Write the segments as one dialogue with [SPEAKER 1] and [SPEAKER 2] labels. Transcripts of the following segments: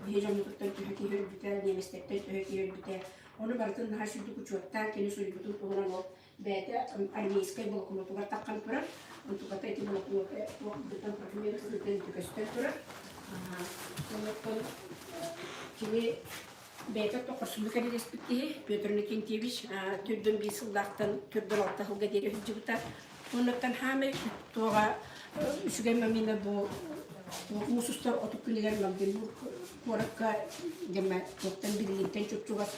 [SPEAKER 1] Биһи дьоммутуттан төһө киһи өлбүтэ, немецтэртэн төһө киһи өлбүтэ. Ону барытын наһаа сүрдүк учуоттаан кини суруйбутун туһунан ол бэйэтэ армейскай блокнотугар таххан турар. Онтуката ити блокнота туох бытан парфюмер сытын көстөн турар. Оннуттан кини бэйэтэ хорсуннук эрэлэспит киһи Петр Иннокентьевич түрдөн биир сыллаахтан түрдөн алта сылга диэри сылдьыбыта. Оннуттан хаамай туоҕа үчүгэй мамина бу муус устар отут күнүгэр Магдебург куоракка дьэмэ туохтан Берлинтэн чуп-чугас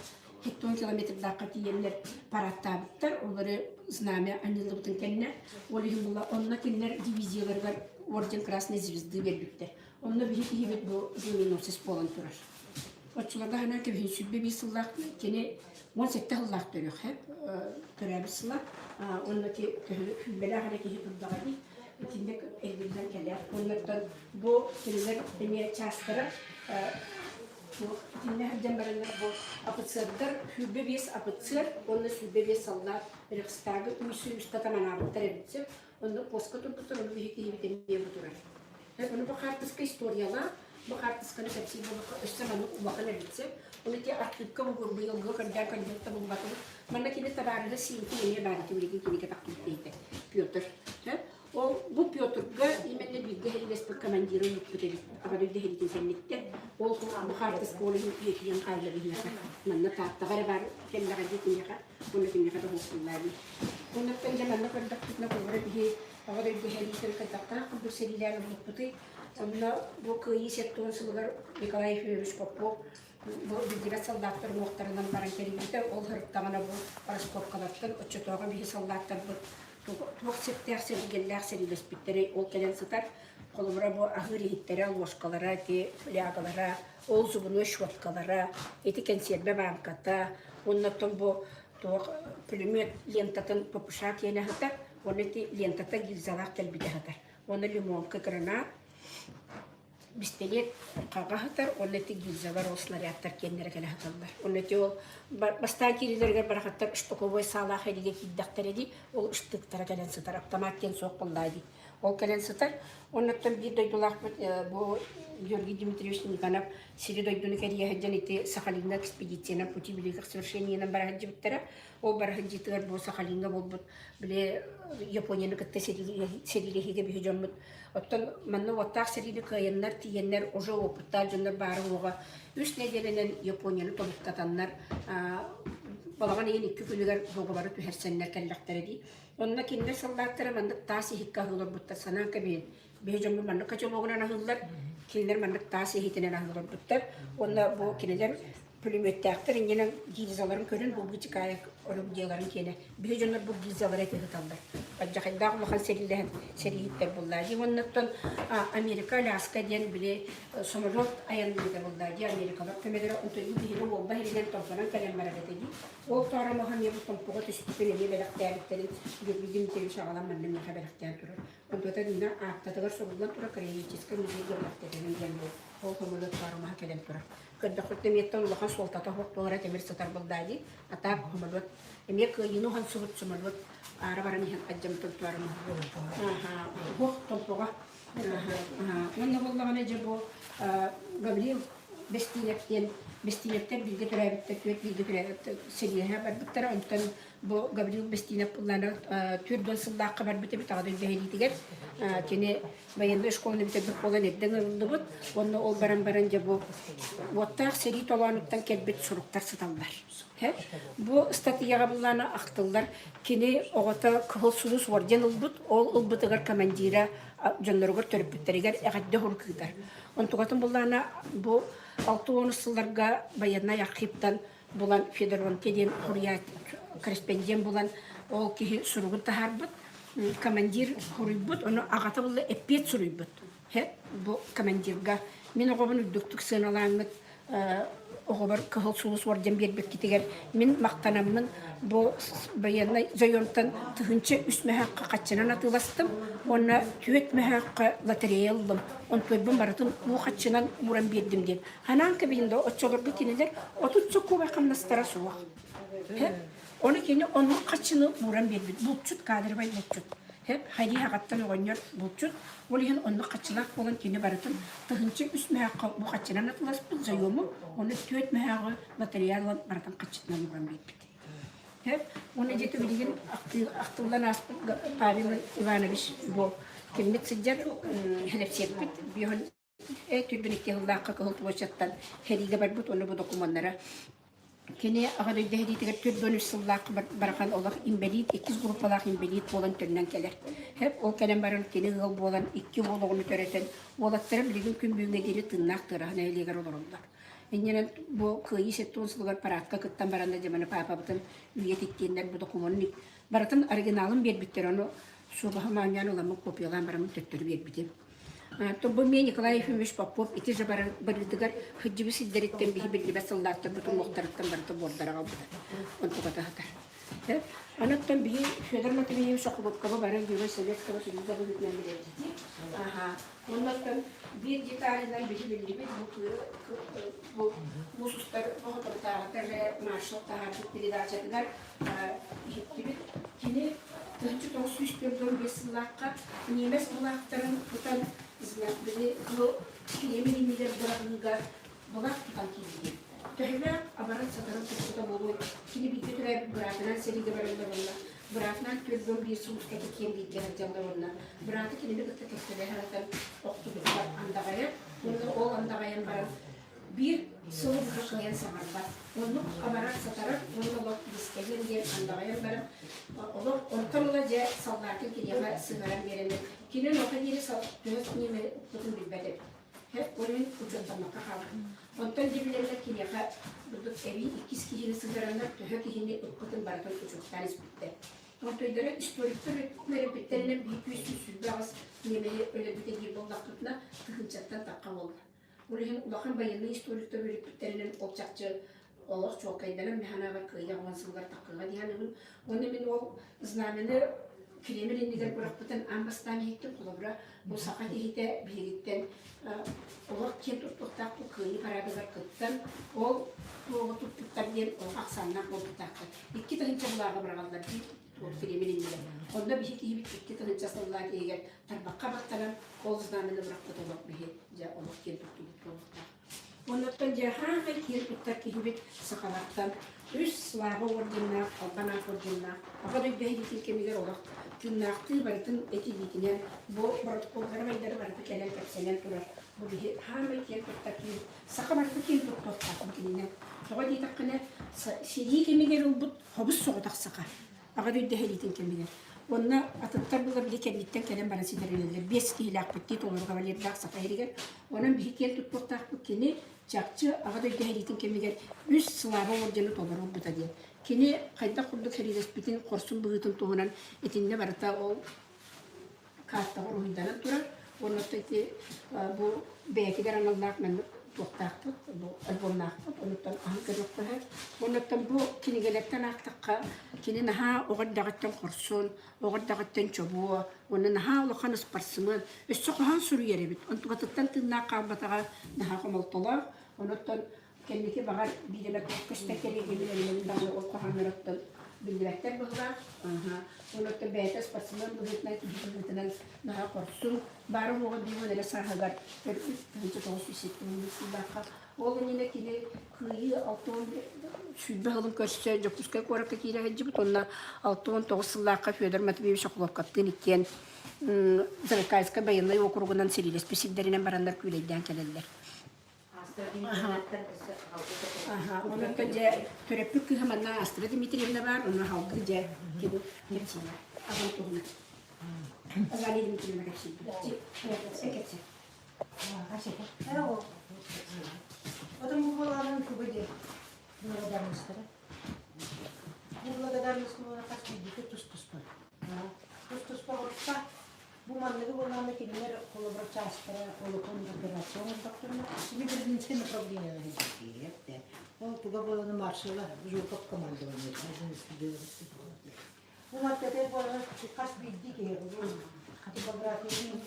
[SPEAKER 1] 70 километрдаахха тиийэннэр парадтаабыттар. Олору знамя анньыллыбытын кэннэ ол иһин була онно кинилэр дивизияларыгар орден Красной Звезды биэрбиттэр. Онно биһи киһибит бу знаменосец буолан турар. Оччолорго ханаан кэбиһин 101 сыллаах кини 17 сыллаах төрүөх төрөөбүт сыла. Онно ки сүүрбэлээх эрэ киһи турдаҕа дии. Итинник эргиллэн кэлэр. Оннуттан бу кинилэр эмиэ чаастара Итиннэ сылдьан бараннар бу офицердар 25 офицер уонна 25 саллаат Рейхстагы үс устата манаабыттар эбит сөп. Онно поска турбуттар, ону биһи киһибит эмиэ бу турар. Ону бу хаартыска историялаах, бу хаартысканы кэпсиир буоллахха өссө маннык улахан эбит сөп. Ону ити архыыпка бу быйылгы көрдөөн көрбүт да булбатым. Манна кини табаарыһа Синти эмиэ баар ити билигин кинигэ тахпыт диэтэ Петр. Ол бу Петрга именно бииргэ сэриилэспит командиры ыыппыт эбит. Аҕа дойду сэриитин кэнниттэн. Ол бу хаартыска ол иһин үйэтийэн хаалла биһиэхэ. Манна Тааттаҕа эрэ баар кэллэҕэ дии киниэхэ. Уонна киниэхэ да уһуктуллаа дии. Оннуттан дьэ манна көрдөхпүтүнэ холобура биһи Аҕа дойду сэриитин хайдахтаах курдук сэриилээн ылбыппытый. Онно бу Кыайыы 70 сылыгар Николай Ефимович Попов Бу биллибэт саллааттар уҥуохтарынан баран кэлбитэ. Ол сырыттаҕына бу раскопкалартан оччотооҕу биһи саллааттарбыт туох сирдээх сэбиргэллээх сэриилэспиттэрэй ол кэлэн сытар. Холобура бу аһыыр иһиттэрэ, ложкалара, ити флягалара, ол зубной щеткалара, ити кэнсиэрбэ бааҥката, уонна оттон бу туох пулемет лентатын ППШ киэнэ сытар, уонна ити лентата гильзалаах кэлбитэ сытар. Уонна лимонка гранат, бистэлиэт хаҕа сытар уонна ити гильзалар ол снарядтар киэннэрэ кэлэ сыталлар. Уонна ити ол бастаан киириилэригэр барахаттар штыковой саалаах эригэ киирдэхтэрэ дии, ол штыктара кэлэн сытар, автомат диэн суох буоллаа дии. Ол кэлэн сытар. Оннуттан биир дойдулаахпыт бу Георгий Дмитриевич Никонов сири дойдуну кэрийэ сылдьан ити Сахалиҥҥа экспедициянан пути великих свершениянан бара сылдьыбыттара. Ол бара сылдьыытыгар бу Сахалиҥҥа буолбут били Японияны кытта сэриилэһиигэ биһи дьоммут Оттон манна уоттаах сэриини кыайаннар, тиийэннэр уже уопуттаах дьоннор баара уоҕа үс нэдиэлэнэн Японияны тобуктатаннар балаҕан ыйын икки күнүгэр дуогабары түһэрсэннэр кэллэхтэрэ дии. Онно кинилэр саллааттара маннык таас иһиккэ аһыы олорбуттар санаан кэбиһин. Биһи дьоммут маннык котелогунан аһыыллар, кинилэр маннык таас иһитинэн аһыы олорбуттар. Уонна бу кинилэр пулеметтээхтэр иннинэн гильзаларын көрөн бу бычыкаайык орудиеларын киэнэ биһи дьоннор бу гильзалары этиһыталлар. Алдьархайдаах улахан сэриилэһэн сэрииһиттэр буллаа дии. Уоннаттан Америка Аляска диэн били самолет айанныыта буллаа дии. Америкалар көмөлөрө онтон биһиги уолба иһинэн томпонон кэлэн барар этэ дии. Ол тооромоһо эмиэ бу томпоҕо түспүтүн эмиэ бэлэхтээбиттэрин Георгий Дмитриевич аҕалан манна миэхэ бэлэхтээн турар. Онтуота Нина аактатыгар суруллан турар краеведческай музейга бэлэхтэтэрин диэн ол самолет тооромоһо кэлэн турар. Көрдөххүт эмиэттэн улахан суолтата суох буолара тимир сытар булдаа дии. А так самолет эмиэ кыайыыны уһансыбыт самолет аара баран иһэн алдьаммытын туарым. Уһуох томпоҕо. Уонна буоллаҕына дьэ бу Гаврил Бэстиинэп диэн Бэстиинэптэр бииргэ төрөөбүттэр, түөрт бииргэ төрөөбүттэр сэриигэ барбыттара. Онтон Бу Гаврил Бестинов былаана 40 сыллаахха барбыт эбит аҕа дойду сэриитигэр. Кини военнай школаны бүтэрбит буолан эрдэ ыҥырыллыбыт. Уонна ол баран баран дьэ бу уоттаах сэрии толоонуттан кэлбит суруктар сыталлар. Бу ыстатыйаҕа былаана ахтыллар. Кини оҕото Кыһыл Сулус орден ылбыт. Ол ылбытыгар командира дьонноругар төрөппүттэригэр эҕэрдэ сурук ыытар. Онтугатын былаана бу 60 сылларга байыаннай архивтан булан Федоронке диэн суруйааччы корреспондент булан ол киһи суругун таһаарбыт командир суруйбут ону аҕата булла эппиэт суруйбут бу командирга мин оҕобун үрдүктүк сыаналааҥҥыт оҕобор Кыһыл Сулус орден биэрбиккитигэр мин махтанаммын бу байыаннай заемтан 1003 мөһөөххө хаччынан атыыластым уонна түөрт мөһөөххө лотерея ыллым онтуойбун барытын уу хаччынан ууран биэрдим диэн Ханаан кэбиһин да оччолорго кинилэр 30 сокуобай хамнастара суох. Ону кини оннук хаччыны ууран биэрбит. Булчут, кадровай булчут. Хэп хайыы аҕаттан оҕонньор булчут, ол иһин онно хаччылаах буолан кини барытын 1003 мөһөөххө бу хаччынан атыласпыт заему, ону 4 мөһөөҕү лотерея ылан барытын хаччытынан ууран биэрбит. Хэп уонна дьиэтэ билигин ахтыллан ааспыт Павел Иванович бу киммит сылдьар хэлэпсиэппит биһон Түргэн икки сыллаахха Кыһыл площадьтан сэриигэ барбыт уонна бу докумуоннара кини Аҕа дойду сэриитигэр 43 сыллаах барахан олох инбэлиит, иккис группалаах инбэлиит буолан төннөн кэлэр. Һэп ол кэлэн баран кини ыал буолан икки уол оҕону төрөтөн, уолаттара билигин күн бүгүҥҥэ диэри тыыннаах Тыараһа нэһилиэгэр олороллор. Иннинэн бу Кыайыы 70 сылыгар параадка кыттан баран да дьэ паапабытын үйэтиттиэннэр бу докумуонун барытын оригиналын биэрбиттэр, ону суобаһым оонньоон ыламмын копиялаан бараммын төттөрү биэрбитим. Бу эмиэ Николай Ефимович Попов ити же барыытыгар сылдьыбыт сирдэриттэн биһи биллибэт сыллаахтарбыт уҥуохтарыттан барыта буордара аҕалбыта. Онтуката сытар. Оноттон биһи Федор Матвеевич Охлопкова бары Герой Советского Союза быһыытынан билэрбит. Аха. Оннуттан биир деталынан биһи биллибит бу бу муус устар соторутааҕыта эрэ маршал таһаарбыт передачатыгар иһиттибит. Кини 1945 сыллаахха ньиэмэс былаахтарын тутан били Кремль иннигэр быраҕыыга былаах тутан киирбит. Төһөлөөх абаран-сатаран туппута буолуой, кини бииргэ төрөөбүт быраатынан сэриигэ бараллар уонна быраатынан 41 сулуска киэн бииргэ сылдьаллар уонна бырааты кинини кытта кэккэлэһэ сытан охтубуттар андаҕайан уонна ол андаҕайан баран биир сылы быһа кыайан саҥарбат. Оннук абарар-сатарар уонна олох бискэйэн диэн андаҕайан баран, олох онтон ыла дьэ саллаатын киниэхэ сыһыаран биэрэннэр, кини онуоха диэри төһө ньиэмэ укпутун билбэт эбит. Ол иһин учуоттаммакка хаалбыт. Онтон дьэ билэллэр киниэхэ бурдук эбии иккис киһини сыһыараннар төһө киһини укпутун барытын учуоттаан испиттэр. Онтойдоро историктар үөрэппиттэринэн биир күүс 128 ньиэмэһи өлөрбүтэ диир буоллахпытына, тыһыынчаттан тахха буолла. Ол иһин улахан байыаннай историктар үөрэппиттэринэн ол чахчы олох чуолкайданан мин санаабар кыайа оҕон сыллар таххыга дии саныыбын. Уонна мин ол знамяны Кремль иннигэр бырахпытын аан бастаан иһиттим. Холобура, бу саха киһитэ биһигиттэн олох киэн туттуохтаах бу кыайыы парадыгар кыттан, ол туоҕу туппуттар диэн олох ахсааннаах буолбуттаахтар. 2000 былааҕы быраҕаллар дии ол Кремль иннигэр. Онно биһи киһибит 2000 сыллаах иһигэр тарбахха баттанан ол знамяны бырахпыт олох биһи дьэ олох киэн туттубут буолуохтаах. Оннуттан дьэ хаамай киэн туттар киһибит сахалартан үс Слава орденнаах, Албан аат орденнаах, Аҕа дойду сэриитин кэмигэр олох тыыннаахтыы барытын этилиитинэн бу боротокуоллары байдары барыта кэлэн кэпсэнэн турар. Бу биһи хаамай киэн туттар киһи саха барыта киэн туттуохтаах бу кининэн. Тоҕо диэтэххинэ сэрии кэмигэр ылбыт хобус соҕотох саха. Аҕа дойду сэриитин кэмигэр. Уонна атыттар була били кэнниттэн кэлэн баран ситэринэллэр. Биэс киһилээхпит дии толору кавалердаах саха иһигэр. Онон биһи киэн туттуохтаахпыт кини чахчы Аҕа дойду сэриитин кэмигэр үс Слава ордены толору ылбыта диэн. Кини хайдах курдук сэриилэспитин, хорсун быһыытын туһунан итиннэ барыта ол картаҕа уруһуйданан турар. Уонна ити бу бэйэтигэр аналлаах маннык туохтаахпыт, бу альбомнаахпыт, онуттан аһан көрүөххэ сөп. Оннуттан бу кинигэлэртэн аахтахха, кини наһаа оҕо эрдэҕиттэн хорсун, оҕо эрдэҕиттэн чобуо, уонна наһаа улахан ыспарсымыан, өссө хоһоон суруйар эбит. Онтукатыттан тыыннаах хаалбатаҕа наһаа хомолтолоох. Онуттан Кэнники баҕар биир эмэ көстөн кэлиэ диэн даҕаны ол хоһоонноруттан биллибэттэр быһыылаах. Онуттан бэйэтэ спортсмен быһыытынан, киһи быһыытынан наһаа хорсун, баара-суоҕа 50 эрэ сааһыгар өлбүт 1971 сыллаахха. Ол иннинэ кини Кыайыы 60 сылын көрсө Дьокуускай куоракка киирэ сылдьыбыт уонна 69 сыллаахха Федор Матвеевич Охлопковтыын иккиэн Забайкальскай байыаннай уокуругунан сэриилэспит сирдэринэн бараннар күүлэйдээн кэлэллэр. Онон дьэ төрөппүт кыыһа манна Астра Дмитриевна баар, онно салгыы дьэ кини кэпсиирэ. Аҕам туһунан. Азалия Дмитриевна кэпсиир. Кэпсиир.
[SPEAKER 2] Потом буолаанын тугу диэ благодарностара. Бу благодарность хас биирдиитэ тус-туспа. Тус-туспа орта Бу манныгы буоллаҕына кинилэр холобура чаастара улахан операция оҥордохторуна кини Берлинскэй направлениеҕа киириэхтэ. Ол туга буолана маршала Жуков командование Бу маттатер буолана хас биирдии киһи типография.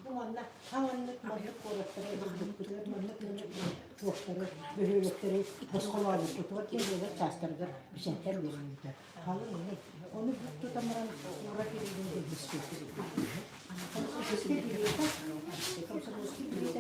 [SPEAKER 2] Бу манна хаҥаннык маннык куораттары ылбыппытыгар маннык туохтары бөһүөлэктэри босхолообуппутугар кинилэр чаастарыгар бисэнтэр үөрэммитэ. Халыҥ ону тутан баран куорат илиигин билбиспит. Комсомольский билиэтэ, комсомольский билиэтэ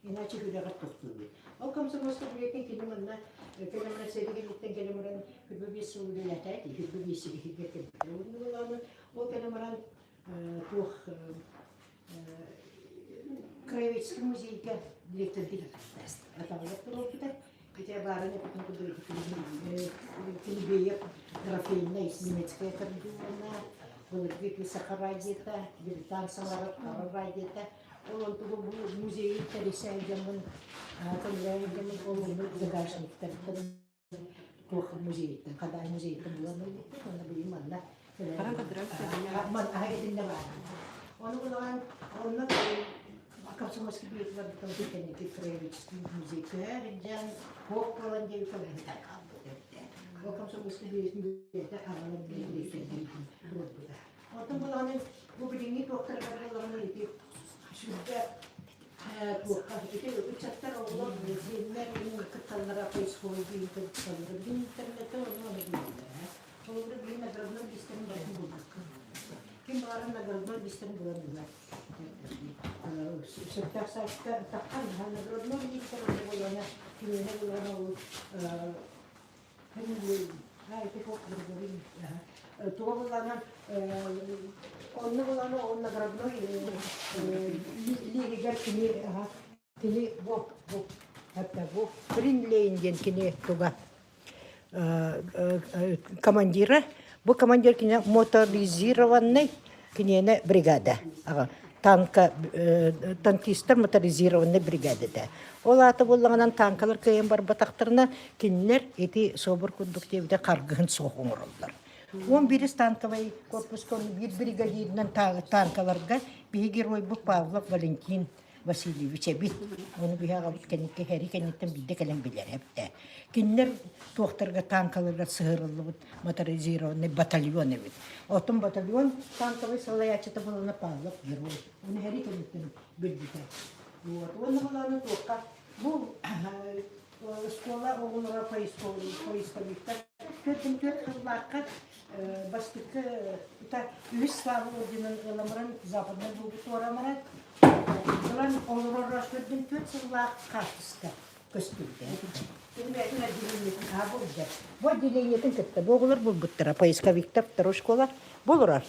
[SPEAKER 2] Иначе күрэҕэр тохтуубут. Ол комсомольскай билиэтин кини манна кэлэмрэн сэригиниттэн кэлэмрэн күрбэ биэс сыл үлэлээтэ, күрбэ биэс иһигэр кэлбитэ. Ол кэлэмрэн туох Краеведческий музейга директордыыр атаҕыгар туруорбута. Хотя баарын эппитин курдук Килбиэйэ трофейнай немецкая кардиона, былыргы саха радиота, британ саҥарар хара радиота. Ол онтугу бу музейы тэрийсэн дьоммун, көмөлөөн дьоммун ол ону загашниктартан туох музейыттан, Хадаай музейыттан булан ылбыппыт уонна билигин манна аһа итиннэ баар. Ону булан онно комсомольский билет барбытым кэнники краеведческий музей көһөр дьон хуок буолан диэбит кэлэһитэ хаалбыт эбитэ. Ол комсомольский билетин билиэтэ аҕалан билиэтин туруорбута. Оттон буланы бу билиҥҥи туохтарыгар буоллаҕына ити сүргэ туохха ити ыччаттар оҕолор сиэннэр кытталлара поисковый кытталлара билин интернетте ону ону билэллэр холобура билин наградной листэрин барытын булбакка ким баҕарар наградной листэрин булан ылар сөптөөх сайтка таххан наградной листэр буолана киниэнэ булан ол Туга буллаҕына онно буллаҕына ол наградной лиигигэр кини кини бу бу это бу Фринлейн диэн кини туга командира бу командир кини моторизированный киниэнэ бригада танка танкистар моторизированный бригада этэ. Ол аата буоллаҕынан танкалар кыайан барбатахтарына кинилэр ити собор курдук диэбитэ харгыһын суох оҥороллор. Он бирис танковай корпуска биир бригадирынан танкаларга биһи геройбут Павлов Валентин Васильевич эбит. Ону биһи аҕабыт кэнникки хэри кэнниттэн биирдэ кэлэн билэр эбитэ. Кинилэр туохтарга танкаларга сыһырыллыбыт моторизированный батальон эбит. Оттон батальон танковай салайааччыта буолана Павлов герой. Ону хэри кэнниттэн билбитэ. Вот. Уонна булааны туохха бу школа оҕолоро поисковиктар төрдүн төрт сыллаахха бастакы үһүс слава орденын ыламыран западный булгу туорамаран ылан олорор төрдүн төрт сыллаах хаартыска көстүбүтэ. Бу отделениетын кытта бу оҕолор булбуттара поисковиктар второй школа бу олорор.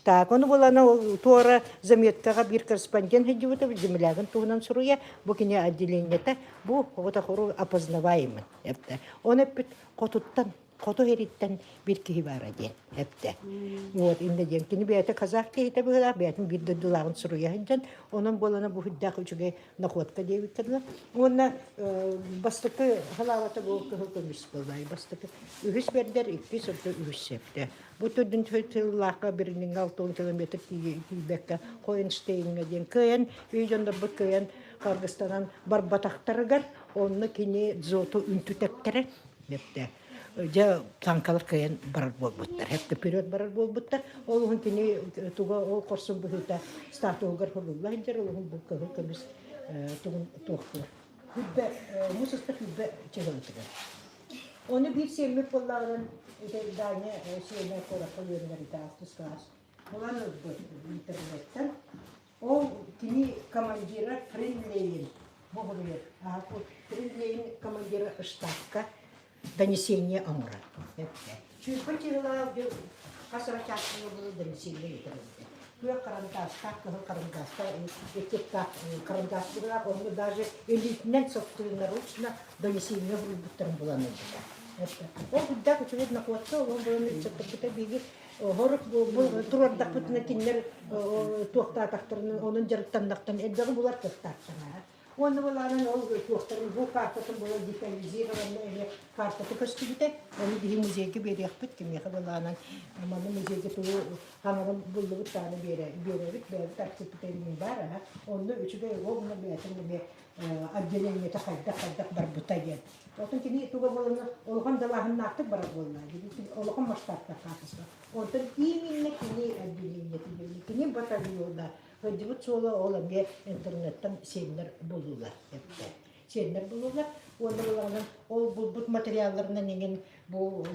[SPEAKER 2] Так, ону булана ол туора заметкаҕа биир корреспондент сылдьыбыта землягын туһунан суруйа, бу кини отделениета, бу оҕотохору опознаваемый эптэ. Оны эппит хотуттан хоту иһириттэн биир киһи баара диэн эптэ. Вот иннэ диэн кини бэйэтэ казах киһитэ быһыылаах, бэйэтин биир дойдулааҕын суруйа сылдьан, онон буолана бу үрдээх үчүгэй находка диэбиттэр Уонна бастакы халаабата бу кыһыл көмүс буоллай. Бастакы үһүс бэрдэр, иккис, орто үһүс сөптө. Бу төрдүн сыллаахха биринниҥҥэ 60 километр тиийбэккэ Хоенштейҥҥа диэн кыайан үй дьоннорбут кыайан харгыстанан барбатахтарыгар онно кини дзоту үнтүтэктэрэ Эптэ дьэ танкалар кыайан барар буолбуттар. Эптэ вперед барар буолбуттар. Ол уһун кини туга ол хорсун быһыыта статуһугар хобулла сылдьар, ол уһун бу кыһыл көмүс тугун туохтуур. Күрбэ мус ыста күрбэ чыһылытыгар. Ону биир сиэммит буоллаҕынан ити Даня сиэнэ куоракка үөрэнэр ити алтыс класс. Булан ылбыт интернеттэн. Ол кини командира Фринлейн буһуруйар. Фринлейн командира штабка донесение оҥорор. Чүүрбэ чыһылаах хас эрэ чааска буолу донесение ыытар эбит. Күөх харандааска, кыһыл харандааска, этиктаах харандааскалаах, онно даже илиитинэн собственноручно донесение суруйбуттарын булан ылбыта. Ол үрдээх үчүгэй находка, ол булан ыччаттарбыта биһиги Хорук туруордахпытына кинилэр туохтаатахтарына, онон дьарыктаннахтан элбэҕи булар кыахтаахтар. Уонна былаанын ол туохтарын бу картатын була детализированная эмиэ картата көстүбүтэ. Ону биһи музейга биэриэхпит, кимиэхэ былаанан маны музейга тугу хаҥарын буллубут даҕаны биэрэбит, бэйэбит архиппыт баар аха. Онно үчүгэй уонна бэйэтин эмиэ отделениета хайдах-хайдах барбыта диэн. Оттон кини туга буолана улахан далааһыннаахтык барар буолла. Улахан масштабтаах хаартыска. Онтон именно кини отделениета, кини батальона Сылдьыбыт суола ол эмиэ интернеттэн сиэннэр буллулар эбитэ. Сиэннэр буллулар уонна булаҕынан ол булбут материалларынан иҥин бу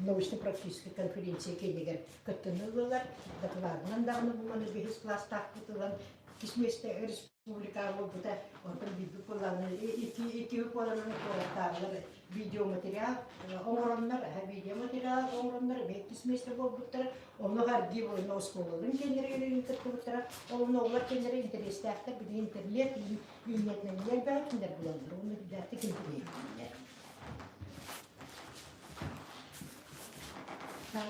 [SPEAKER 2] научно-практическай конференция киинигэр кыттыны ыллылар. Докладынан даҕаны бу маны бэһис класстаахпыт ылан иккис миэстэ республика буолбута. Онтон биирбит буоллаҕына икки икки буоланан куораттааҕылар видеоматериал оҥороннор, видеоматериал оҥороннор эмиэ иккис миэстэ буолбуттара. Онно хардыы буолна оскуолаларын кэннэригэр кыттыбыттара. Ол оҕолор кэннэрэ интэриэстээхтэр билигин интернет үүннэтинэн элбэҕи кинилэр булаллар. Уонна элбэхтик интэриэһиргииллэр.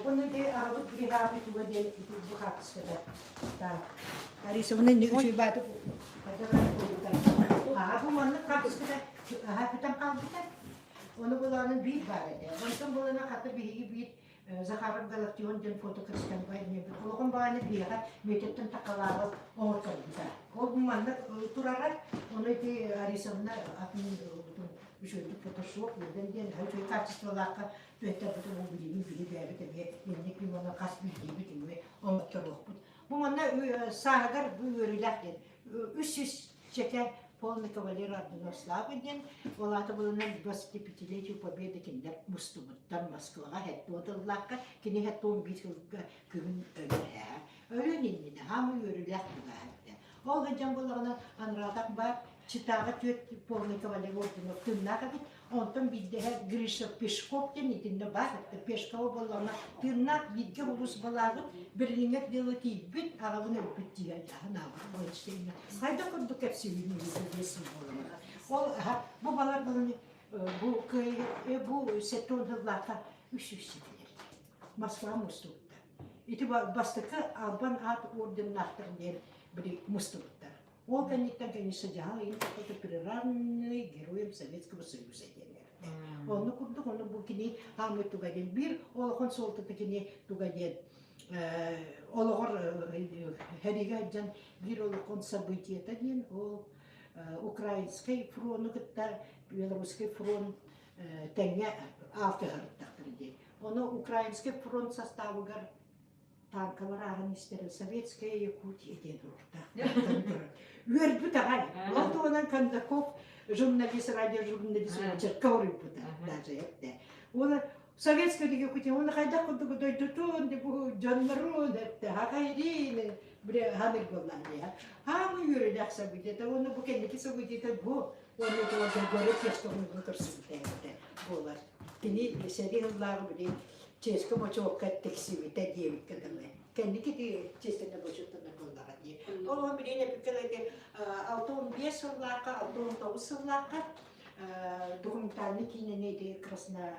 [SPEAKER 2] Уонна де аҕабыт бригаабыт туга диэн бу хаартыската. Так. Арисовна үчүгэй баатык Аха бу маннык хаартыската аха бүтэн хаалбыта. Ону булаанын биир баар этэ. Онтон булана хата биһиги биир Захаров Галактион диэн фото кырыстан Улахан баҕайы биһиэхэ метртэн тахалааҕы оҥорторбута. Ол маннык турара, ону ити Арисовна атын үчүгэйдик фотошоп ыытан диэн үчүгэй качестволаахха түһэттэрбитин ол билигин биһи бэйэбит эмиэ инник манна хас биирдиибит эмиэ оҥотторуохпут. Бу манна сааһыгар бу үөрүүлээх диэн 300 чэкэ полный кавалер орденов славы диэн ол аата булунан 25-летию победы кинилэр мустубуттар Москваҕа хэттуон тыллаахха кини хэттуон биир сылга күһүн өлөр ээ өлүөн иннинэ хаамы үөрүүлээх түгэһэрдэ ол сылдьан буоллаҕына анраатах баар Читаҕа түөрт полный кавалер орденов тыыннаах эбит Онтон биирдэһэ Гриша Пешков диэн итиннэ баар Пешкова буоллаҕына тыыннаах бииргэ улуус балааҕын Берлиҥҥэ дылы тиийбит аҕабын өлбүт диэн анаабыт Эйнштейҥҥа хайдах курдук кэпсиибин буоллаҕына ол бу балар буланы бу кыайыы бу 70 сыллаахха үс ситилэр Москва мустубуттар ити бастакы Албан аат орденнаахтар диэн били мустубуттар Ол кэнниттэн, конечно, дьаһал иһин какой-то приравненный героем Советского Союза диэннэр. Онну курдук, ону бу кини хааммыт туга диэн биир олохон суолтата кини туга диэн олоҕор хэригэ сылдьан биир олохон событиета диэн ол украинскай фрону кытта белорусский фронт тэҥҥэ аалтыһарыттахтар диэн. Ону украинский фронт составыгар Танкалар ааһан истэрэ Советская Якутия диэн уруктаах үөрбүт аҕай. Ол туһунан Кондаков журналист, радиожурналист очерка уруйбута даже эттэ. Уола Советская Якутия, уонна хайдах курдук дойдутун, бу дьоннорун эттэ, хахайриин бре ханык буоллаан дии. Хаамы үөрүлээх событиета, уонна бу кэнники событиета бу уонна туордоргору тестогунугу көрсүбүтэ буолар. Кини сэрии сыллааҕы били чиэскэ бочуокка тиксибитэ диэбиккэ дылы. Кэнники ити чиэстэнэ бочуоттанар буоллаҕа дии. Ол он билигин эппиккэ дылы 65 сыллаахха, 69 сыллаахха документальный киинэни ити Красно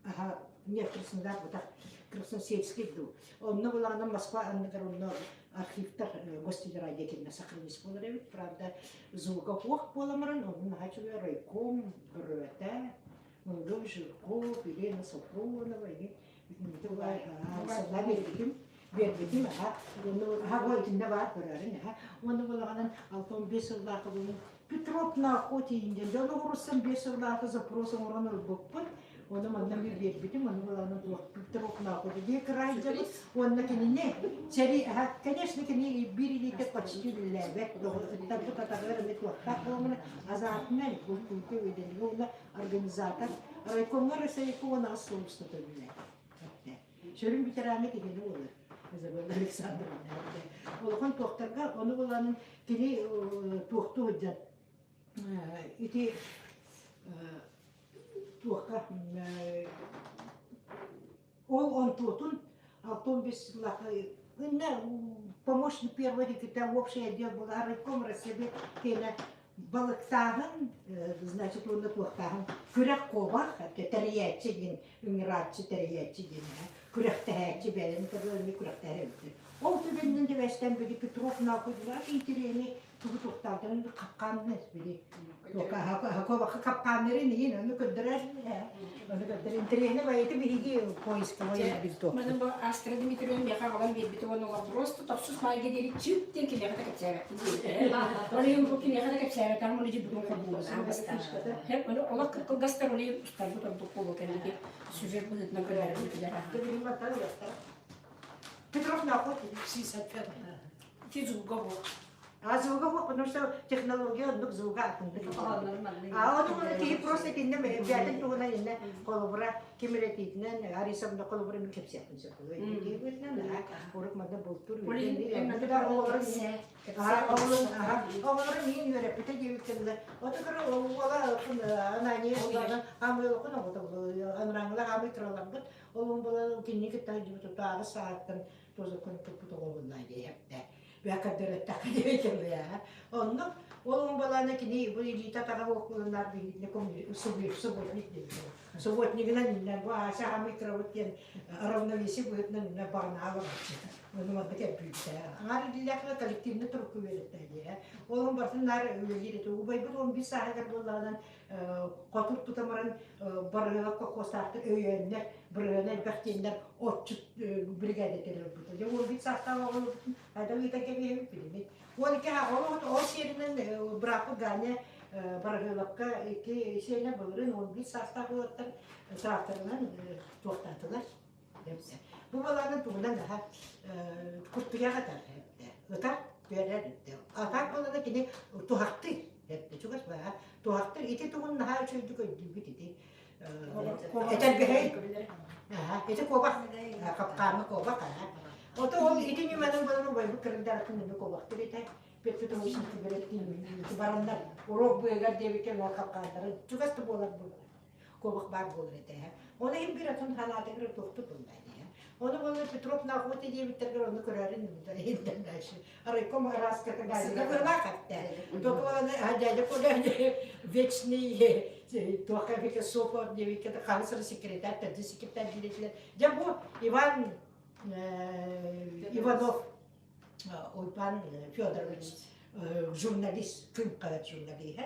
[SPEAKER 2] аха нет Краснодар бутах Красносельский дуу. Онно булаҕына Москва анныгар онно архивтар гостелерадио кинне сохранить буолар эбит. Правда, звука суох буоламаран, онно наһаа үчүгэй райком, бөрөтэ, Молодой Жирков, Елена Софронова, или Сарла биэрбитим, биэрбитим, аха, уонна аха бу итиннэ баар көрөөрүн, аха, уонна буолаҕынан 65 сыллаахы булун Петров на охоте диэн дьон оҕуруссан 5 сыллаахы запрос оҥорон ылбыппын, Ону манна мен биэрбитим, ону булаанын туох Петров на охоте диye край дьабыт, уонна кинини сэрии, аха, конечно, кини биир илиитэ почти үлэлээбэт, ыттарбыт атаҕар эмэ туохтаах буолумуна, азартнай, бултуйга үөдэнигэ уонна организатор райкомҥа Российка уон аҕыс сыл устата үлэлээтэ. Сүрүн ветераны кинини буолар Изабелла Александровна. Улахан туохтарга ону буланын кини туохтуу сылдьан ити туохха ол онтуотун 65 сыллаахха помощник первого секретаря общий отдел была райком России кэлэ балыктааһын, значит, уонна туохтааһын күрэх куобах, тэрийээччи диэн, ыҥырааччы тэрийээччи диэн, күрэхтэһээччи бэйэлэрин кытары эмиэ күрэхтэһэр эбиттэр. Ол түгэнинэн дьэбэстэн били Петров наукатыгар интириэни тугу туохтаатарын хапкааннар били капкааннарын иһин ону көрдөрөр ону көрдөр интэриэһинэ байыты биһиги поисковой билтуох
[SPEAKER 1] Маны бу Астра Дмитриевна миэхэ аҕалан биэрбитэ уонна олох просто тохсус маайга диэри чыып диэн киниэхэ да кэпсээбэппин диэбитэ. Ол иһин бу киниэхэ да кэпсээбэтэҕим ол иһин бүгүн холбуубун Һэп ону олох кылгастар ол иһин устарбыт ордук буолуо кэнники сюжет быһыытынан көрдөрбүтүлэр.
[SPEAKER 2] Петров находит 65.
[SPEAKER 1] Ити звуга буо.
[SPEAKER 2] А звуга буо, потому что технология оннук звуга атыннык. А ону оны киһи просто итиннэ бэйэтин туһунан иннэ холобура ким эрэ этиитинэн Арисовна холобура мин кэпсиэхпин сөп. Урут манна бултур оҕолору миин үөрэппитэ диэбиттэринэ оту уола анания хаамыылыкын оҕото анарааҥҥыла хаамый кыраларбыт Ол буолан кинини кытта сылдьыбыт утааҕы сааттан тозокун туппут оҕобуннаа диэһэптэ. Бэкэрдэрэттэххэ диэбитим Онно ол балаана кини бу илиитэ атаҕа буоллуннар биһиитинэ субботник диэбитим. Субботнигынан иннэ бу Ася хамый кырабыт диэн равновесие быһыытынан иннэ баҕанаала барчы. Ону манна кэлбиттэ. Аҥаар илиилээххэ коллективный турукку үөрэттэ диэ. Ол бартын наар үлэлиир этэ. Убайбыт 11 сааһыгар буоллаҕынан хотур тута баран барыһыга колхозтаахтар өйөөннөр бырыһыана элбэх диэннэр отчут бригада тэрилбитэ. Дьэ уолбут саастаах оҕолорбутун хайдах ыытан кэбиһэбит билимит. Уон икки ол сиэринэн бырааппыт Ганя Барыһыалапка икки сиэнэ былырыын 11 саастаах уолаттар тракторынан туохтаатылар. Бу балаанын туһунан аха куртуйах атар ытар түөрэр атаак буолана кини туһахтыы чугас баа туһахтыр ити тугун наһаа үчүгэйдик өйдүүбүт ити этэрбэһэй ити куобах хапкаамы куобах ото ол ити ньыманан буолан убайбыт кыргыдаратын нөмү куобахтыр этэ Петр бараннар урок быыгар диэбиккэ хапкааннары чугас да буолар буолар куобах баар буолар этэ. Оны иһин бир атын ханаатыгар туохту булла дии. Оны буолла Петров на охоте диэбиттэргэр ону көрөрүн иһиттэн дальше. Райком араската газета быһылаах этэ. Только оны дядя Коля вечный туохка бика сопор диэбиккэ хаһысыр секретарь, төрдү секретарь диэтилэр. Дьэ бу Иван Иванов Уйбан Федорович журналист, күн хаһыат журналиһа,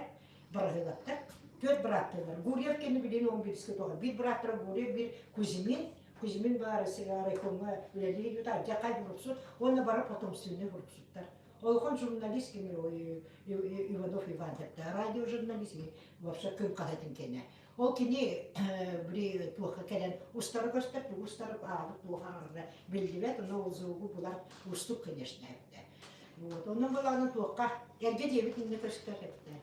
[SPEAKER 2] Бырыһыылаптар. Түөрт бырааттыылар. Гурьев кэнни билин он биирискэ тоҕо. Биир бырааттара Гурьев, биир Кузьмин. Кузьмин баар райкомҥа үлэлии илдьит, алдьархай буруксут уонна бары потомственный буруксуттар. Олохон журналист кини Иванов Иван депте радиожурналист вообще күн хаһыатын кэнэ. Ол кини били туохха кэлэн устары көстөр, тугу устары аабыт туох аҥарда биллибэт, ону ол звугу булар уустук, конечно, эбитэ. Вот, онон былааны туохха эргэ диэбит иннэ көстөр эбитэ.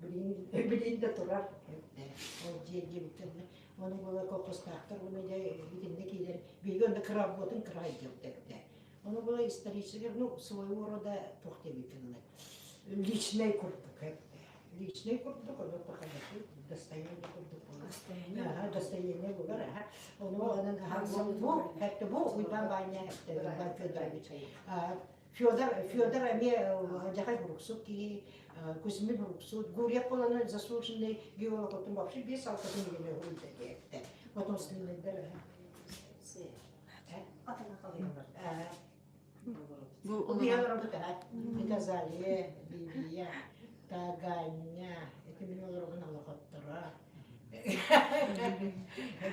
[SPEAKER 2] Билин, билин да турар эбитэ. Ол дьиэ диэбиттэринэ, ону була колхозтаахтар уонна дьэ итиннэ киирэн, биһиги онно кыра работын кыра дьылда эбитэ. Ону була исторически, ну, своего рода туох диэбиттэринэ, личный курдук эбитэ. Личный курдук, ону паханаты достояние курдук буолар. Достояние буолар, аха. Ону онон аха бу это бу Уйбан Ваня Иван Федорович. Федор Федор эмиэ дьахай буруксут киһи, Кузьмин буруксут, Гурьев боланы заслуженный геолог отун вообще бес алтатын билеме хуйда диэбитэ. Потомственныйдар.
[SPEAKER 3] Бу
[SPEAKER 2] Это Зале, Лилия, Таганя, это мин олоробун олохотторо.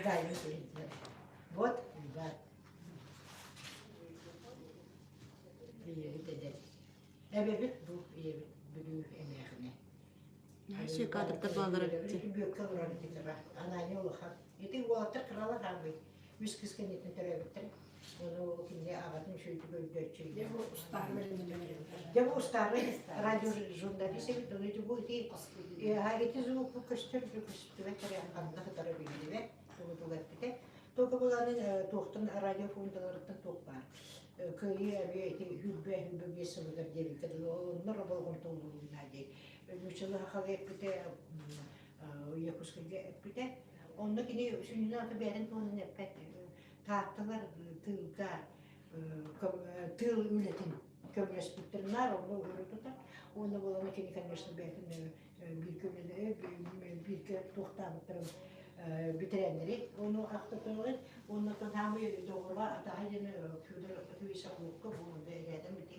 [SPEAKER 2] Ганя Вот, да. Ийэбит эдэр. Эбэбит бу ийэбит Бүлүү эмээхинэ.
[SPEAKER 3] Наһаа кадрдар бааллар эбит.
[SPEAKER 2] Бүөккэ олорор ититера. Ананя улахан. Ити уолаттар кыралар хаалбыт. Үс кыс кэнниттэн төрөөбүттэр. Ону кинини аҕатын үчүгэйдик өйдөөччү.
[SPEAKER 1] Дьэ бу устаары
[SPEAKER 2] Дьэ бу устаары радиожурналист эбит. Ону ити бу ити ити звук көстөр көстүбэт эрэ ханна сытара биллибэт. Тугу тугу эппитэ. Только буланы туохтан радио фондаларыттан туох баар. Кыайыы эбиэ ити хүрбэ хүрбэ биэс сылыгар диэбиккэ дылы онно болҕомтолуулуна дии. Нууччалыы сахалыы эппитэ Якутскайга эппитэ. Онно кини сүнньүнэн аты бэйэтин туһунан эппэт. Таатталар тыылга тыыл үлэтин көмөлөспүттэр наар онно өрө тутар. Уонна буолана кини, конечно, бэйэтин бииргэ бииргэ туохтаабыттарын Бэтэрээннэри ону ахтатыаҕын уонна хаамый доҕоро атаһа диэн Федор Матвеевич Охлопко бу бэйэтин бити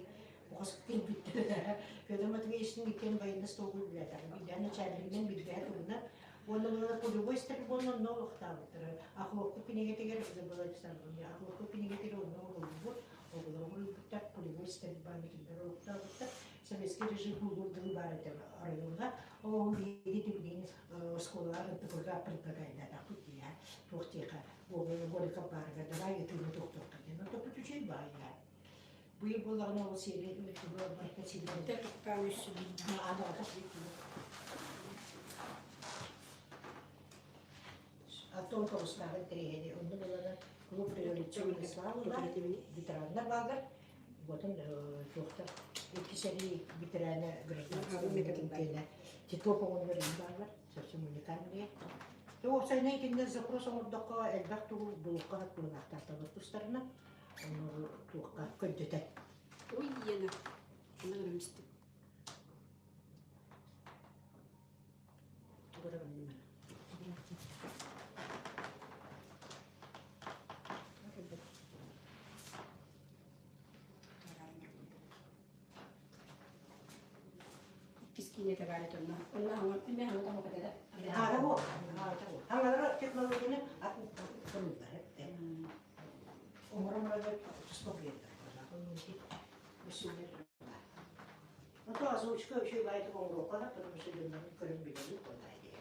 [SPEAKER 2] оҕос кэлбиттэр. Федор Матвеевичтин иккиэн военный столга үлэлээтэ. Билдээн начальнигынан билдэһэ туһунан уонна буолан полевой стрельбаны онно олохтообуттара. Охлопко кинигэтигэр забыла Александровна Охлопко кинигэтигэр онно оҥоһуллубут оҕолор оҥоруйбуттар полевой стрельбаны кинилэр олохтообуттар. Советский режим буолуор дылы баар этэ оройуоҥҥа. Ол биһиги билигин оскуолаҕа НТП-га предлагайдаатахпыт дии туох диэхэ Голиков баарыгар давай ытыыны тохтуохха диэн отоппут үчүгэй баайа быйыл буоллаҕына ол сиэри барыта сиэри Антон Тоҕустааҕын тэрийэни онно булана клуб революционный слава ветераннар бааллар Ботун туохтар икки сэрии бэтэрээнэ гражданскай үлэтин Титов оҕонньор бааллар совсем уникальные. Уопсайынан итиннэ запрос оҥордоххо элбэх тугу булукка хаттылаахтаахтар тустарына ону туохха көрдөтөр.
[SPEAKER 1] Ой, Елена, она громистик. Иккис киинэтэ баар этэ онно. Онно хаҥа эмиэ хаҥа тоҕо кэтэ
[SPEAKER 2] Аара буо. Хаҥалара технологияны атын кырыллар этэ. Оҥорон туспа биэрдэр. Ото озвучка үчүгэй баайдык оҥоруохха потому что дьоннорун көрөн билэбит буоллаа дии.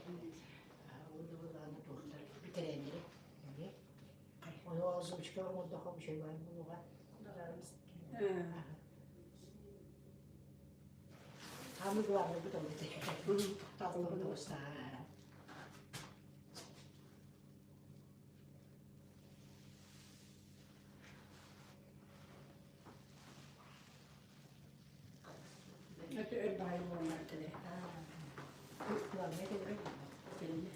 [SPEAKER 2] Уонна буоллаҕына туохтар бэтэрээннэри эмиэ. Ону озвучка оҥордоххо үчүгэй баай буолуоҕа. Самый главный бу там Таллыбын
[SPEAKER 1] Это өр баайы буолан барда
[SPEAKER 2] Главное
[SPEAKER 1] Кэлинэ.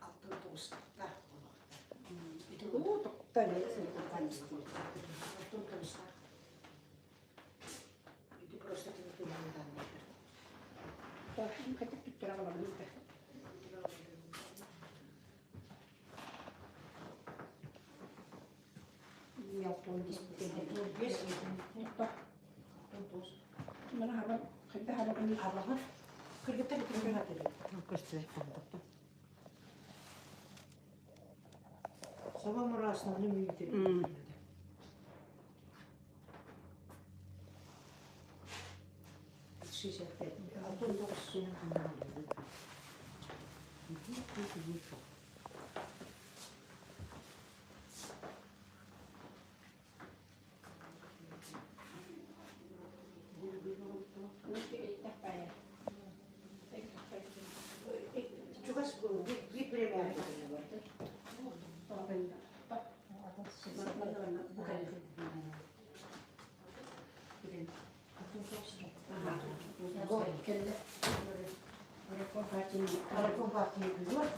[SPEAKER 2] Алтын тоҕустаах Алтын тоҕустаах Ити просто Кыргыттар Саба мураасынаны мүйтер. 65. 69. Чугас биир время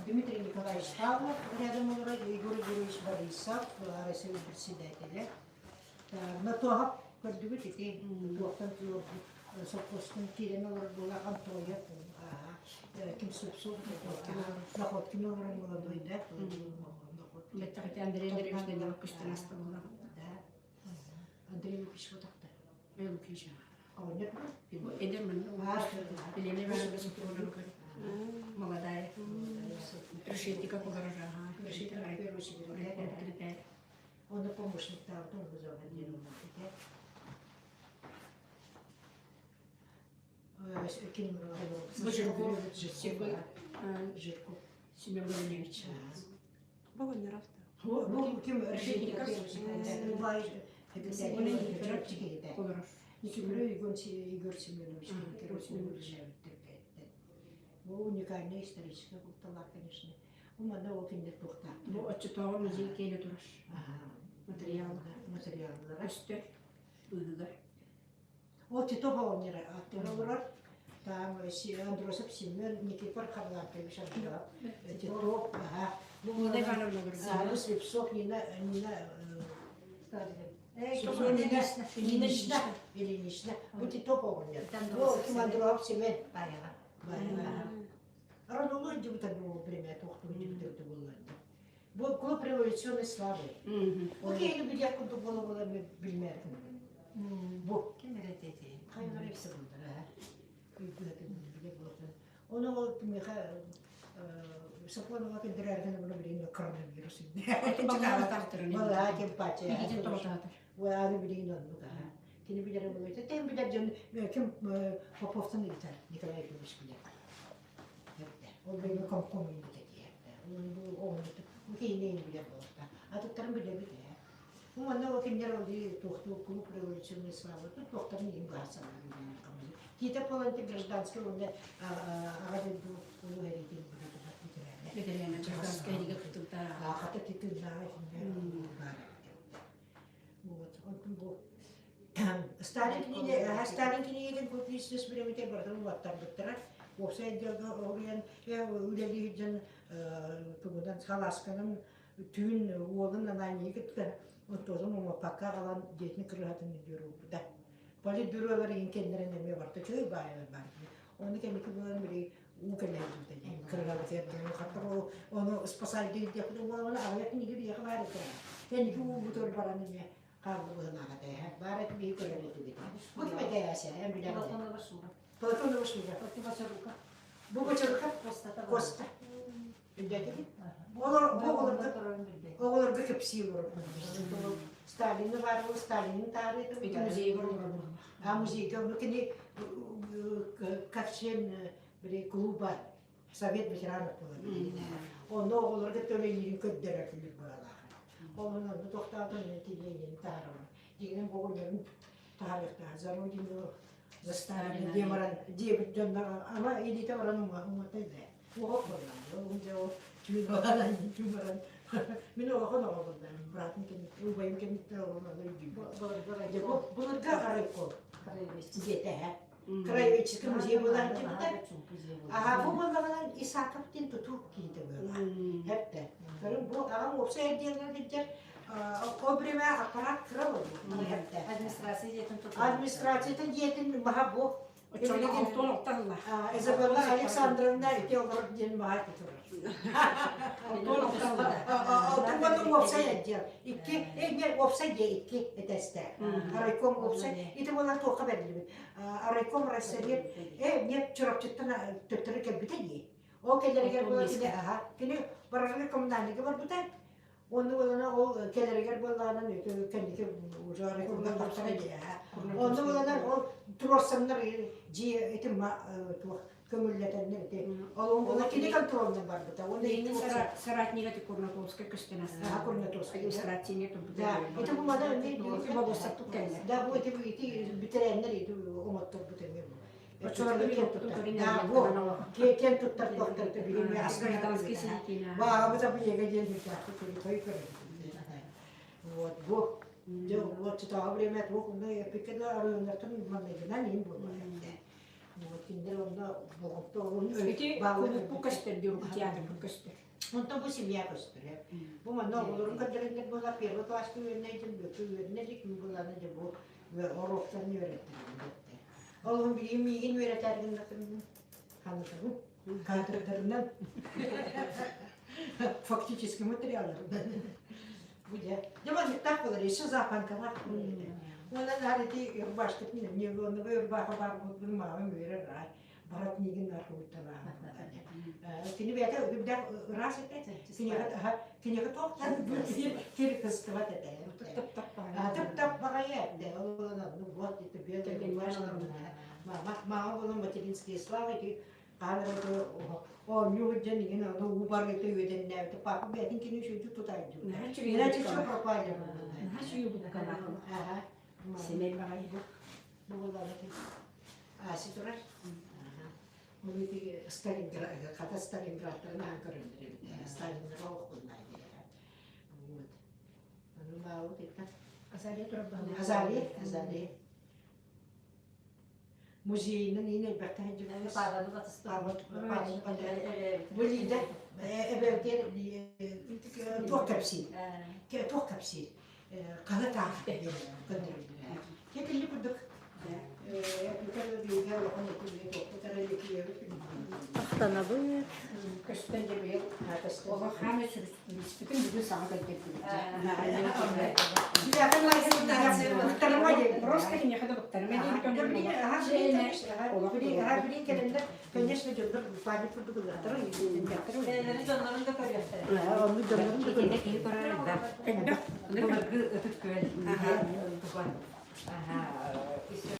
[SPEAKER 2] Дмитрий Николаевич Павлов рядом олорор, Егор Юрьевич Борисов, Россия председателя. Натуоһап көрдүгүт ити туохтан совхозтан киирэн олорор буола Антоев ким Супсов Находкин олорор молодой да
[SPEAKER 1] Андрей Андреевич Данилов көстөн аста буолла.
[SPEAKER 2] Андрей Лукич вот
[SPEAKER 1] Лукич.
[SPEAKER 2] Оҕонньор
[SPEAKER 1] Эдэр Елена Ивановна Молодая. Решетников олорор.
[SPEAKER 2] Решетников первый Он помощниктаабытын вызован диэн этэ. Ким
[SPEAKER 1] Жирков.
[SPEAKER 2] Жирков.
[SPEAKER 1] Семен Владимирович.
[SPEAKER 3] Богоняров.
[SPEAKER 2] Бу ким Решетников
[SPEAKER 1] Олорор.
[SPEAKER 2] Егор Семенович Бу уникальная историческая култала, конечно. Бу манна ол кинилэр туохтаахтар.
[SPEAKER 1] Бу оччотооҕу музей киэнэ турар. Материал.
[SPEAKER 2] Материаллара.
[SPEAKER 1] Өстөр быыһыгар.
[SPEAKER 2] Ол Титов оҕонньор аттыгар олорор. Там Андросов Семен, Никифор Харлампьевич Андросов, Титов, ага.
[SPEAKER 1] Нина Ивановна
[SPEAKER 2] Бу Слепцов, Нина, Нина,
[SPEAKER 1] Нина
[SPEAKER 2] Ильинична, Ильинична. Бу Титов оҕонньор. Бу Андросов Семен.
[SPEAKER 4] Барыга.
[SPEAKER 2] Аран улуу дьыбыта бу время тохтуу дьыбыта буллар. Бу клуб революционной славы. Бу киһини билиэх курдук буола-буола билмээтим. Бу.
[SPEAKER 4] Ким эрэ этэ
[SPEAKER 2] Хайалара эбисэ буллар, биле буолар. Оны ол миха Сафонова кэлдэрээрген була билигин коронавирус. Балаа кем пача. Уааны билигин оннук аха. Кини билэрэ буолуо. Тэн билэр дьон ким Поповтан ыытар Николай Ефимович билэр. Ол бэйбэ комком ыйбыта диэхтэ. Бу оҕонньоту бу киһини билэр буолта. Атыттарын билэбит ээ. Бу манна ол кинилэр ол туохтуу клуб революционной славы туохтарын иһин быһа санаан Тиитэ Поланти гражданскай уонна аҕа дойду улуу сэриитин быһыытыгар бэтэрээнэ.
[SPEAKER 1] Бэтэрээнэ гражданскай сэриигэ кыттыбыта.
[SPEAKER 2] Хата титуллааҕа итиннэ баар эбит. Вот, онтон бу Сталин кинигэ, Сталин кинигэтин публичность бириэмэтэ барытын уоттарбыттара. Уопсай отделга оруйан үлэлии сылдьан тугунан салаасканан түүн уолун Ананийы кытта онтуотун умаппакка аҕалан дьиэтин кырыһатын үрдүөр Политбюролар иһин кэннэрин эмиэ барта чөй баайар баар. Ону кэнники буолан били уу кэлээдьибитэ диэн кырыһабытыгар диэн хаттар ону спасальга илдиэхпит уолана аҕыйах кинигэ биһиэхэ баар этэ. Кэнники уубутугар баран эмиэ хаалла быһылааҕа этэ. Баар этэ биһи көрөр этибит. Бу ким этэ эн билэҕин?
[SPEAKER 4] Платонова Шура.
[SPEAKER 2] Платонова Шура.
[SPEAKER 4] Бочарука.
[SPEAKER 2] Бу Бочарука? Коста. Билбэтигит? Олор бу оҕолорго оҕолорго кэпсии олорор Сталины баар Сталины таарыйда.
[SPEAKER 1] Ити музейга олорор
[SPEAKER 2] А музейга ну кини как член били клуба совет ветеранов буолар. Онно оҕолорго төлөйүүрүн көрдөрөр күлүк баалаах. Онон онно тохтоотон тилиэнин таарабын. Дигинен боҕуннарын таарыахтаах. За родину за Сталина диэ баран диэбит дьоннор ама илиитэ баран уматай да. Оҕо буоллаҕа. Дьэ ол түүн баран түүн баран мин олохон оҕо буоллаҕым. Быраатым кэнниттэн, убайым кэнниттэн оҕом аны өйдүүбүн. Дьэ бу былыргы райком дьиэтэ ээ. Краеведческий музей буолан дьиэбитэ. Аха бу буоллаҕынан Исаков диэн тутуу киһитэ буолла. Хэптэ. Көрүҥ бу аҕам уопсай отделга сылдьар ол время аппарат кыра буолла. Хэптэ.
[SPEAKER 4] Администрация дьиэтин тутуу.
[SPEAKER 2] Администрациятын дьиэтин маһа бу
[SPEAKER 1] Оччоҕо алта ылла.
[SPEAKER 2] Изабелла Александровна ити олорор диэн баҕа турар. Алтын уопсай отдел. Икки, э, уопсай дьиэ икки этээстээх. Райком уопсай. Ити буолан туохха бэриллибит. Райком райсовет, э, нет, Чурапчыттан төттөрү кэлбитэ дии. Ол кэлэригэр буола кини, аха, кини барарыгар коммунальныйга барбыта. Онну буолана ол кэлэригэр буоллаҕынан кэнники уже тахсара дии. Онну буолана ол туруорсаннар дьиэ ити туох көҥүллэтэннэр ити ол буола кини контрольнан барбыта. Уонна
[SPEAKER 1] Ленин соратнига ти Курнатовскай көстөн аста.
[SPEAKER 2] Курнатовскай.
[SPEAKER 1] Администрацияне турбута.
[SPEAKER 2] Да, ити бу мана
[SPEAKER 1] болуоссат кэллэ.
[SPEAKER 2] Да, бу ити ити бүтэрээннэр ити оҥотторбут эмиэ бу.
[SPEAKER 1] Оччолорго киэн
[SPEAKER 2] Да, бу киэн туттар туохтар билин
[SPEAKER 1] Гражданский сидитина.
[SPEAKER 2] Баҕабыт абыйага диэн бүтээхпит той көрөбүт. Вот бу дьэ вот чытаҕа время туох онно эппиккэ да оройуоннартан маннайгынан иһин буолла. Вот кинилэр онно болҕомто
[SPEAKER 1] Ити кулуппу көстөр диэн театрбыт көстөр.
[SPEAKER 2] Онтон бу семья көстөр. Бу манна оҕолорун көрдөрөннөр буолар первый класска үөрэнэ дьон бүкү үөрэнэ илик буоллаана дьэ бу уроктарын үөрэттэрин Ол билигин миигин үөрэтээр гыннахтарына ханытабын кадрдарынан фактически материалларынан бу дьэ дьэ манныктаах буолар еще запанкалаах Онон наар ити рубашкатын нейлоновый рубаха баар буолбун маамам үөрэр аай барат миигин наар уйталаах кини бэйэтэ үрдээх ыраас этэ киниэхэ киниэхэ туох кир кыстыбат этэ Тып-тап баҕайы этэ ол ну вот это белая рубашка мама мама буолан материнские славы ити хаан эрэ оонньуу сылдьан иҥин ону уу барыыта үөдэннээбитэ папа бэйэтин кини үчүгэйдик тутаайдыбыт иначе все пропали
[SPEAKER 1] Наһаа үчүгэй
[SPEAKER 2] Ага.
[SPEAKER 1] Сэмэй баҕайы.
[SPEAKER 2] Бу буоллаҕына Ася турар. Бу ити Сталинград, хата Сталинградтарын аан көрөллөр эбит. Сталинград олоххуннаа диэхэ. Вот.
[SPEAKER 1] Азалия турар баһылык.
[SPEAKER 2] Азалия, Азалия. Музейынан иин элбэхтэ сылдьыбыт.
[SPEAKER 4] Павелы батыспыт.
[SPEAKER 2] Бу Лида эбэрдиэр туох кэпсиир? Туох кэпсиир? Хаһыат аах Кэтилли курдук
[SPEAKER 3] Махтанабыт.
[SPEAKER 1] Көстөн дьэ быйыл олох хаамай сүрүспүтүн бүгүн саҥа кэлбиппит. Просто киниэхэ да быктарыма диэн
[SPEAKER 2] Конечно, дьоннор память курдук ылыахтара,
[SPEAKER 4] Бэйэлэрин дьоннорун да көрүөхтэрэ.
[SPEAKER 2] Оннук дьоннорун да
[SPEAKER 4] Итиннэ киһи көрөр элбэх. Былыргы Ытык Күөл. Аха.